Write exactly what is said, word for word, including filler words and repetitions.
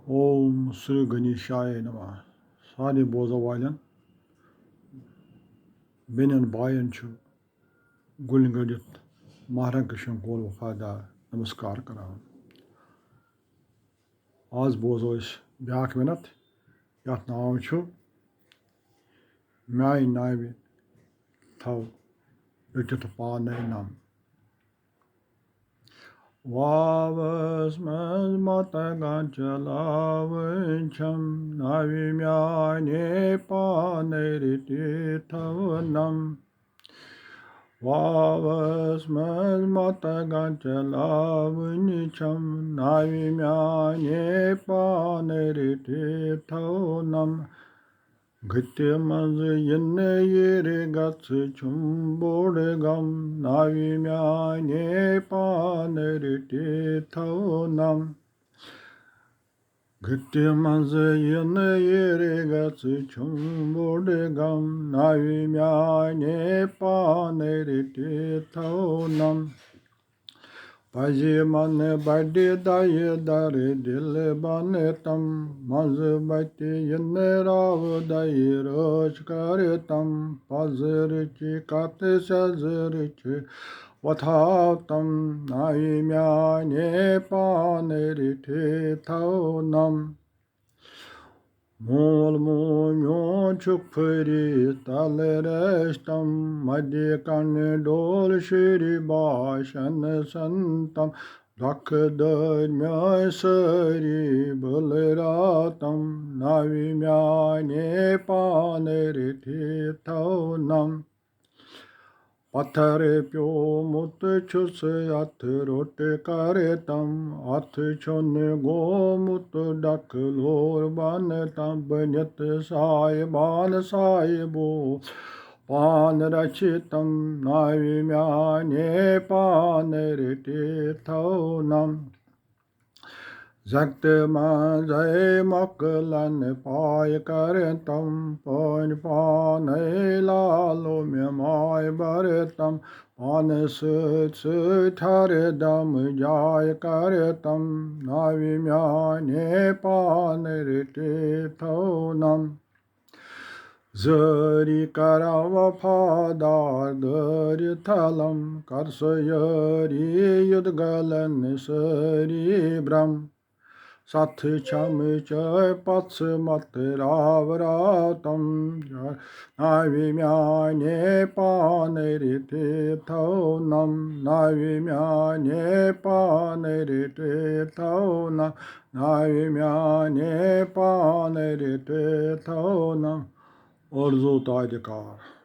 اوم سری گنیشایہ نمہ۔ سارنٕے بوزن والٮ۪ن بیٚنٮ۪ن باین چھُ گُلۍ گٔنٛڈِتھ مہرنگ کشن کول وفادار نمسکار کران۔ آز بوزو أسۍ بیٛاکھ منت، یتھ ناو چھُ میانہِ ناوِ تھاو رٔٹِتھ پانے نم۔ واوس منٛز متگن چلاوٕنۍ چھم، ناوِ میانہِ پانے رٔٹِتھ تھاو نم۔ واوس منٛز متگن چلاوٕنۍ چھم، ناوِ میانہِ پانے رٔٹِتھ تھاو نم۔ گٔتہِ منٛز یِنہٕ یِرِ گژھٕ چھُم بوٚڑ غم، ناوِ میانہِ پانے رٔٹِتھ تھاو نم۔ گٔتہِ منٛز یِنہٕ یِرِ گژھٕ چھُم بوٚڑ غم، ناوِ میانہِ پانے رٔٹِتھ تھاو نم۔ پزِ من بڑِ دایہِ در دل بنتم، منٛزٕ بتہِ یِنہٕ راو دایہِ رٲچھ کرتم، پزرٕچ کتھ سیزرٕچ وتھاوتم، ناوِ میانہِ پانے رٔٹِتھ تھاو نم۔ مول موج میون چھُ پھٔرِتھ تل ریشتم، مدِ کنہٕ ڈول شُرۍ باشن سنتم، دۄکھٕ دٲدۍ میٲنۍ سٲری بُلراتم، ناوِ میانہِ پانے رٔٹِتھ تھاو نم۔ پتھر پیومُت چھُس اتھ روٚٹ کرتم، اتھ چھُنہٕ گومُت ڈکھ لور بنتم، بٔنِتھ سایبان سایبو پان رچھتم، ناوِ میانہِ پانے رٔٹِتھ تھاو نم۔ زگتہٕ منٛزے مۄکلن پاے کرتم، پٲنۍ پانے لالو مےٚ ماے برتم، پانس سۭتۍ سۭتۍ ہر دم جاے کرتم، ناوِ میانہِ پانے رٔٹِتھ تھاو نم۔ زٲری کرم وفادار دٲرِتھ تھلم، کر سۄ یٲری یُتھ گلن سٲری برم۔ ستھ چھم چٲے پژھ مت راو راتم، ناوِ میانہِ پانے رٔٹِتھ تھاو نم، ناوِ میانہِ پانے رٔٹِتھ تھاو نم، ناوِ میانہِ پانے رٔٹِتھ تھاو نم۔ عرض و تادِ کار۔